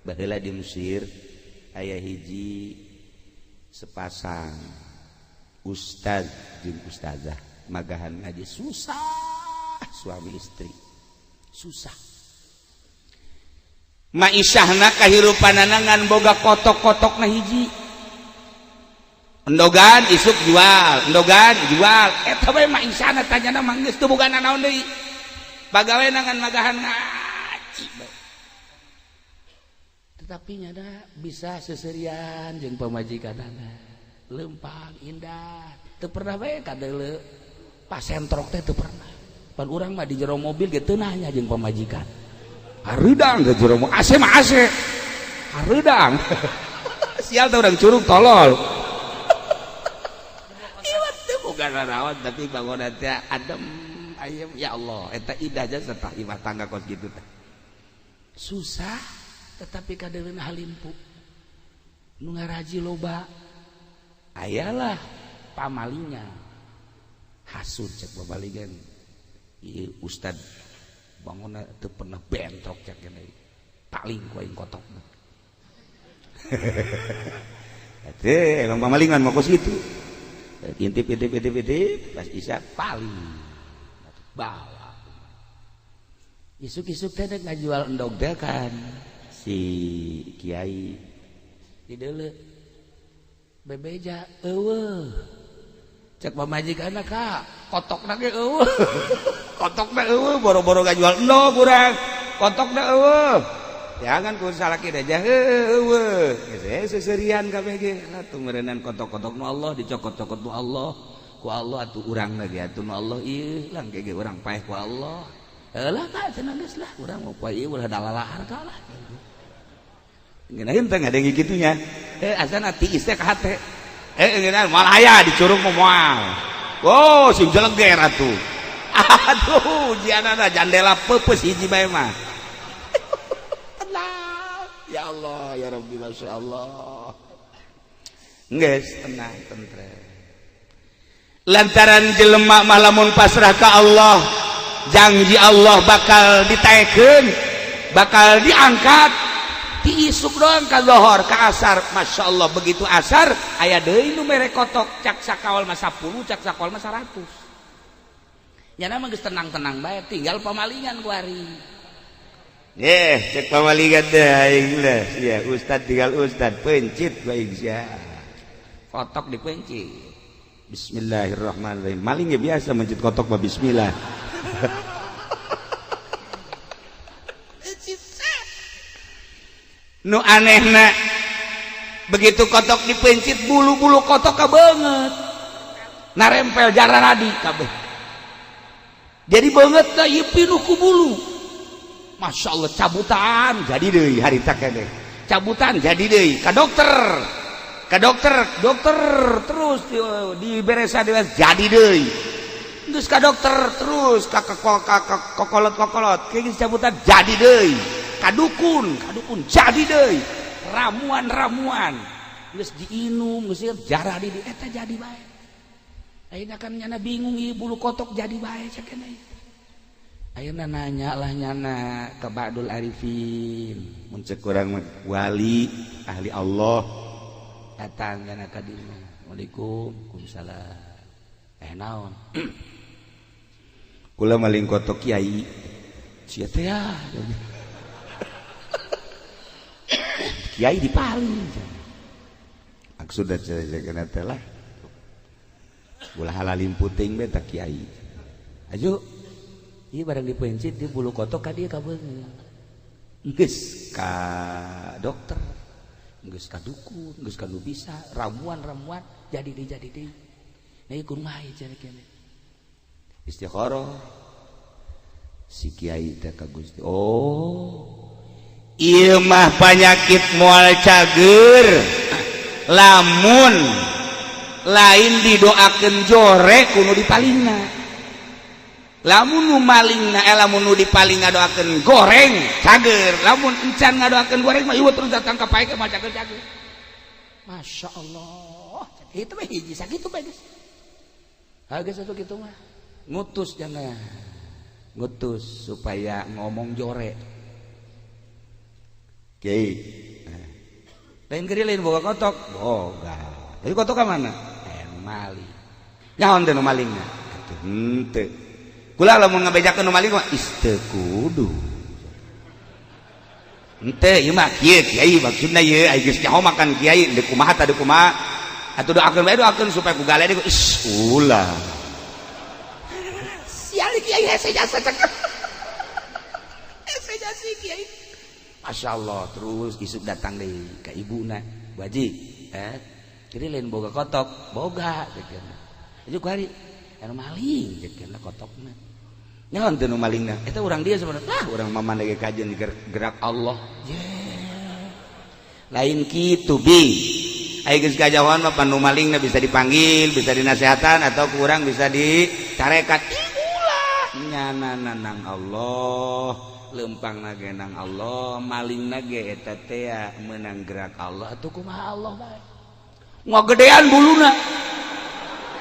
Baheula di Mesir aya hiji sepasang ustaz jeung ustazah magahan ngaji susah, suami istri susah. Maisahna kahirupanana ngan boga kotok-kotokna hiji. Endogan isuk jual, endogan jual. Eta bae maisahna tanyana mah geus teu boga nanaon deui. Pagawena ngan magahan ngaji bae. Tetapi nyana bisa seserian jeung pamajikanana. Lempang indah, teu pernah bae kadeuleu pasentrok teh teu pernah. Pan urang mah di jero mobil ge teu nanya jeung pamajikan. Hareudang ke jero mobil, AC mah AC. Hareudang. Sial teh urang curug tolol. Iwat teu boga nanaon tapi bangunan teh adem ayem ya Allah eta indah jasa tah imah tangga kos kitu teh. Susah tetapi kadeuleuna halimpu. Nu ngaraji loba. Ayalah pamalingan. Hasud cek pamalingan. Ieu ustad bangunna teu pernah bentrok cek kene. Paling ku aing kotokna. Teh emang pamalingan mah kos kitu. Intip intip intip intip pas isya paling bawa. Isuk-isuk teh dek ngajual endog teh kan si kiai dideuleu bebeja eueuh cek pamajikanna ka kotokna ge eueuh kotokna eueuh boro-boro ngajual endog urang kotokna eueuh jangan ku salaki aja eueuh geus seserian kabeh ge atuh meureunnan kotok-kotok nu Allah dicokot-cokot nu Allah ku Allah atuh urang lagi atuh nu Allah ieu lang ge urang paeh ku Allah heulah ka cenah geus lah urang mau poe ieu ulah dalalahar ka lah ngeunaheun teh ngadenggi kitu nya asana tiis teh ka hate ngeunaheun moal aya dicurug mah moal oh sing jeleger atuh aduh ujianana jandela peupeus hiji bae mah tenang ya Allah ya Rabbi Masya Allah geus tenang tentrem lantaran jelema mah lamun pasrah ka Allah janji Allah bakal ditaekeun bakal diangkat ti isuk doang ka lohor ka asar Masya Allah begitu asar aya deui nu mere kotok cak sakawal mah 10 cak sakawal mah 100 nyana mah geus tenang-tenang bae tinggal pamalingan ku ari cek pamalingan teh aing lah sia ustad tinggal ustad pencit bae sia kotok dipencit Bismillahirrahmanirrahim maling ya biasa mencit kotok mah bismillah. Nu anehna begitu kotok dipencit bulu-bulu kotok kabeungeut narempel jararadi kabeh jadi beungeut teh ieu pinuh ku bulu Masya Allah cabutan jadi deui harita keneh cabutan jadi deui ka dokter dokter terus diberesa jadi deui geus ka dokter terus ka kokolot-kokolot kayak geus cabutan jadi deui ka dukun jadi deui ramuan-ramuan geus diinum geus jarah di eta jadi bae ayeuna kan nyana bingung ieu bulu kotok jadi bae cek keneh ayeuna nanya lah nyana ka Ba'dul Arifin mun cek urang wali ahli Allah datang nyana ka dieu Assalamualaikum waalaikumsalam naon kula maling kotok kiai sia teh ya kiai dipaling maksudna cenah teh lah ulah halalim puting bae tah kiai aju ieu barang dipencit di bulu kotok ka dieu kabeungeut geus ka dokter geus ka dukun geus ka nu bisa ramuan-ramuan jadi deui nah ieu kumaha ieu cenah kene istikharah si kiai teh ka Gusti oh ieu mah panyakit moal cager lamun lain didoakeun jore kudu dipalingna lamun nu malingna lamun nu dipaling ngadoakeun goreng cager lamun encan ngadoakeun goreng mah ieu terus datang ka pae mah cager cager Masya Allah itu mah hiji sakitu bae geus geus atuh kitu mah ngutus jangan ngutus supaya ngomong jore Kiai lain gede lain boga kotok boga tapi kotok ka mana nu maling nyaon teh nu malingna atuh henteu kula lamun ngabejakeun nu maling mah is teu kudu henteu ieu mah kieu kiai maksudna ieu ai geus nyaho makan kiai deuk kumaha tah deuk kumaha atuh doakeun bae doakeun supaya ku gale deui is ulah sial kiai hese jasa cek hese jasa kiai. Masya Allah. Terus isuk datang deh ke ibuna, "Bu Haji, jadi lain boga kotok?" "Boga," cek. "Itu kuari anu maling," cek, "kotokna." "Nyaon teu nu malingna?" "Eta urang dia sebenarnya lah, urang mama lagi kajian gerak Allah." Yeah. Lain kitu bi. Ai geus kajawan mah nu malingna bisa dipanggil, bisa dinasehatan atau kurang bisa dicarekan. Ulah nyana nang Allah, lempang nage nang Allah, maling nage eta teh menang gerak Allah atuh kumaha Allah bae. Ngagedean buluna.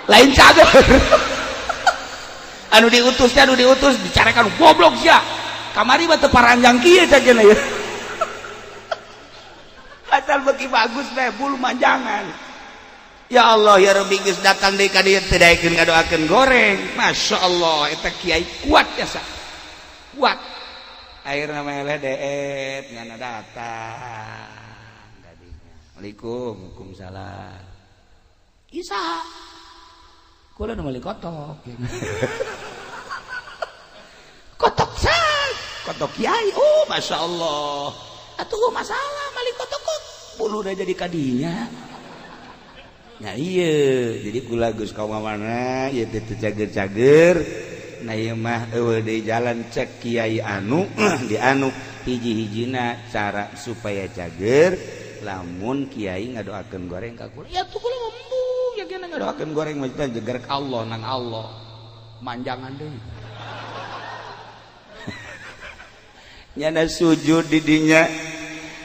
Lain cager. Anu diutus teh, anu diutus dicarekan, "Goblok sia. Kamari mah teu paranjang kieu saja ya." Asal beki bagus bae bulu manjangan. Ya Allah ya Rabbi, geus datang deui ka dieu teu daekeun ngadoakeun goreng. Masya Allah, eta kiai kuat ya sa. Kuat. Akhirna meleh deet ngana datang tadinya. Assalamualaikum, waalaikumsalam. Isa. Kula nu meuli kotok. Kotok sa, kotok kiai. Oh, Masya Allah. Atuh masalah mali kotok kok bulu udah jadi kadinya. Ya iya, jadi kula geus ka mana ieu teh teu cager-cager. Nah ieu mah eueuh deui jalan cek kiai anu di anu hiji-hijina cara supaya cager lamun kiai ngadoakeun goreng ka kula. Ya tuh kula embung ya kena ngadoakeun goreng maksudna jeger ka Allah nang Allah. Manjangan deui. Nyana sujud di dinya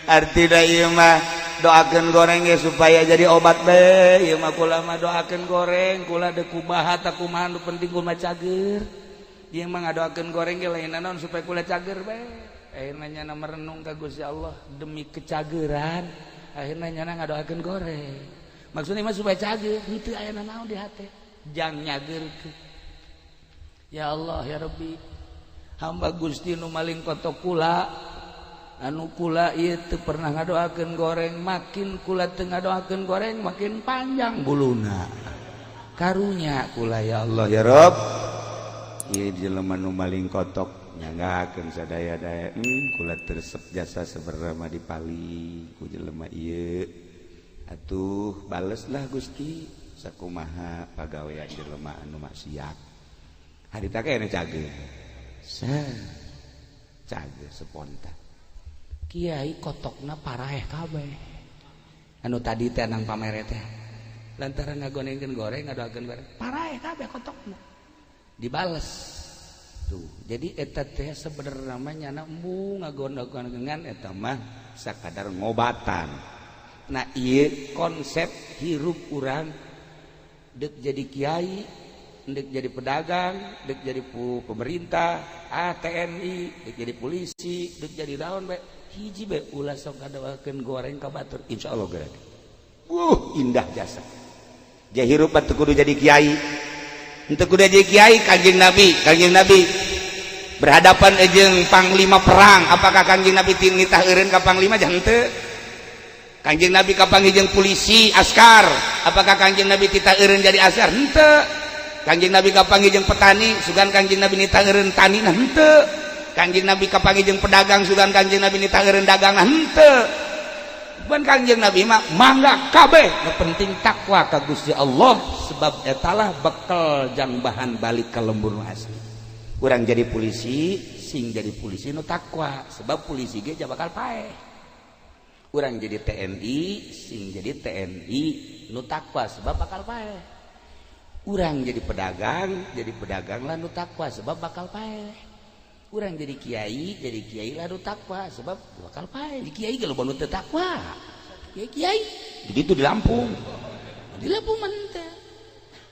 artina ieu mah doakeun goreng ge supaya jadi obat bae. Ieu mah kula mah doakeun goreng kula deuk kumaha ta kumaha nu penting kula cager. Ieu mah ngadoakeun goreng ge lain naon supaya kula cager bae. Akhirna nyana merenung ka Gusti Allah demi kecageran, akhirna nyana ngadoakeun goreng. Maksudna mah supaya cager, henteu aya naon di hate. Jang nyageurkeun. Ya Allah ya Rabbi, hamba Gusti nu maling kotok kula anu kula ieu teu pernah ngadoakeun goreng, makin kula teu ngadoakeun goreng makin panjang buluna. Karunya kula ya Allah ya Rabb. Ieu jelema nu maling kotok nyanggakeun sadaya-daya, kula teu resep jasa sebenarnya mah dipali ku jelema ieu. Atuh baleslah Gusti sakumaha pagawean jelema anu maksiat. Harita kene cager. Cager spontan. Kiai kotokna paraeh kabeh. Anu tadi teh nang pamere teh. Lantaran ngagonengkeun goreng ngadoakeun goreng, paraeh kabeh kotokna. Dibales. Tuh, jadi eta teh sebenarnya mah nyana embung ngagonengkeun eta mah sakadar ngobatan. Nah, ieu konsep hirup urang deuk jadi kiai, dek jadi pedagang, dek jadi pemerintah, TNI, dek jadi polisi, dek jadi daun bae. Hiji bae ulah sok ngadoakeun goreng ka batur, insyaallah gerak. Indah jasa. Ja hirup teu kudu jadi kiai. Henteu kudu jadi kiai. Kanjeng Nabi, Kanjeng Nabi berhadapan jeung panglima perang, apakah Kanjeng Nabi nitah eureun ka panglima? Jangan henteu. Kanjeng Nabi kapanggih jeung polisi, askar, apakah Kanjeng Nabi titah eureun jadi askar? Henteu. Kanjeng Nabi kapanggih jeung petani, sugan Kanjeng Nabi nitah eureun tani? Nah, henteu. Kanjeng Nabi kapanggih jeung pedagang, sugan Kanjeng Nabi nitah eureun dagang? Nah, henteu. Bukan, Kanjeng Nabi mah mangga kabeh, nu penting takwa ka Gusti Allah sebab etalah bekal jang bahan balik ka lembur nu asli. Urang jadi polisi, sing jadi polisi nu takwa sebab polisi ge bakal paeh. Urang jadi TNI, sing jadi TNI nu takwa sebab bakal paeh. Urang jadi pedagang, jadi pedagang lah nu takwa sebab bakal paeh. Urang jadi kiai lah nu takwa sebab bakal paeh. Di kiai kalau nu teu takwa kiai kiai jadi itu di Lampung, di Lampung mah teh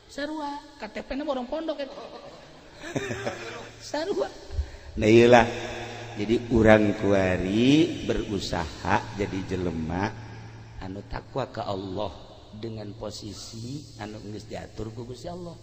sarua KTP na orang pondok eta sarua. Nah iyalah. Jadi urang kuari berusaha jadi jelema anu takwa ke Allah dengan posisi anu geus diatur ku Gusti Allah.